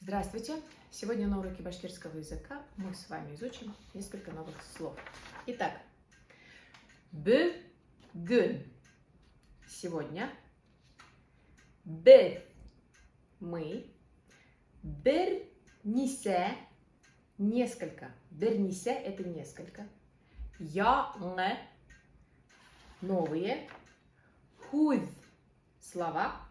Здравствуйте! Сегодня на уроке башкирского языка мы с вами изучим несколько новых слов. Итак, бөгөн. Сегодня. Беҙ. Мы. Бер нисә. Несколько. Бер нисә – это несколько. Яңы. Новые. Һүҙ. Слова.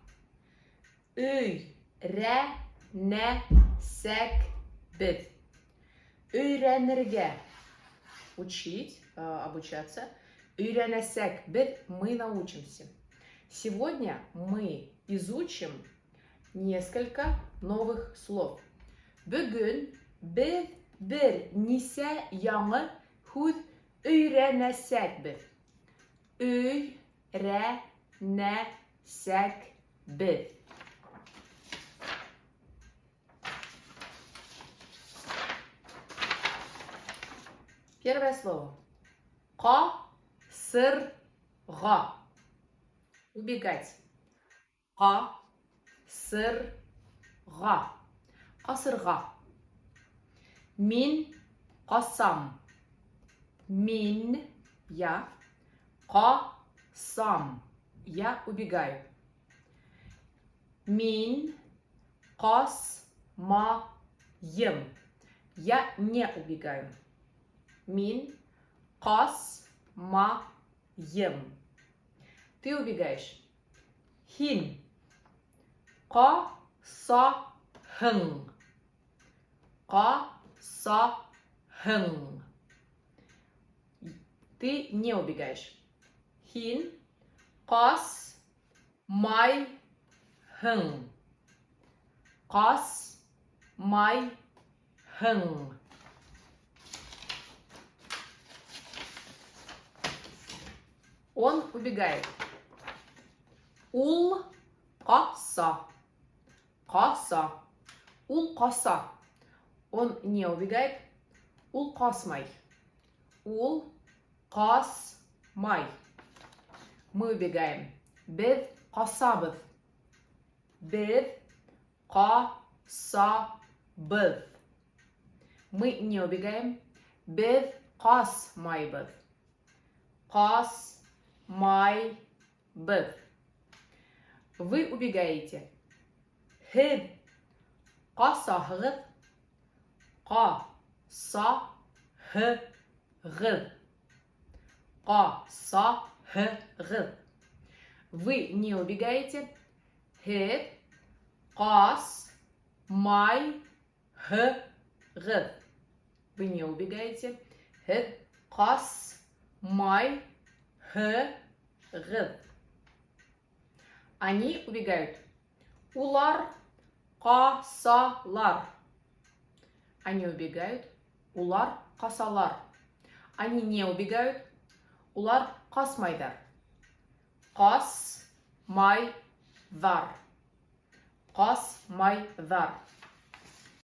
Өй. Рә. Нә. Сәк. Беҙ. Өйрәнергә. Учить, обучаться. Өйрәнәсәк беҙ, мы научимся. Сегодня мы изучим несколько новых слов. Бөгөн беҙ бер нисә яңы һүҙ өйрәнәсәкбеҙ. Өйрәнәсәкбеҙ. Первое слово. Ҡа-сыр-ға. Убегать. Ҡа-сыр-ға. Ҡасырға. Мин ҡасам. Мин, я. Ҡасам. Я убегаю. Мин ҡасмайым. Я не убегаю. Мин ҡасмайым. Ты убегаешь. Һин ҡасаһың. Ҡасаһың. Ты не убегаешь. Һин ҡасмайһың. Ҡасмайһың. Он убегает. Ул ҡаса. Ҡаса. Ул ҡаса. Он не убегает. Ул ҡасмай. Ул ҡасмай. Мы убегаем. Беҙ ҡасабыҙ. Беҙ ҡасабыҙ. Мы не убегаем. Беҙ ҡасмайбыҙ. Ҡасмайбыҙ. Вы убегаете. Һеҙ ҡасаһығыҙ. Ҡасаһығыҙ. Ҡасаһығыҙ. Вы не убегаете. Һеҙ ҡасмайһығыҙ. Вы не убегаете. Һеҙ ҡасмайһығыҙ. Они убегают. Улар ҡасалар. Они убегают. Улар ҡасалар. Они не убегают. Улар ҡасмайҙар. Ҡасмайҙар. Ҡасмайҙар.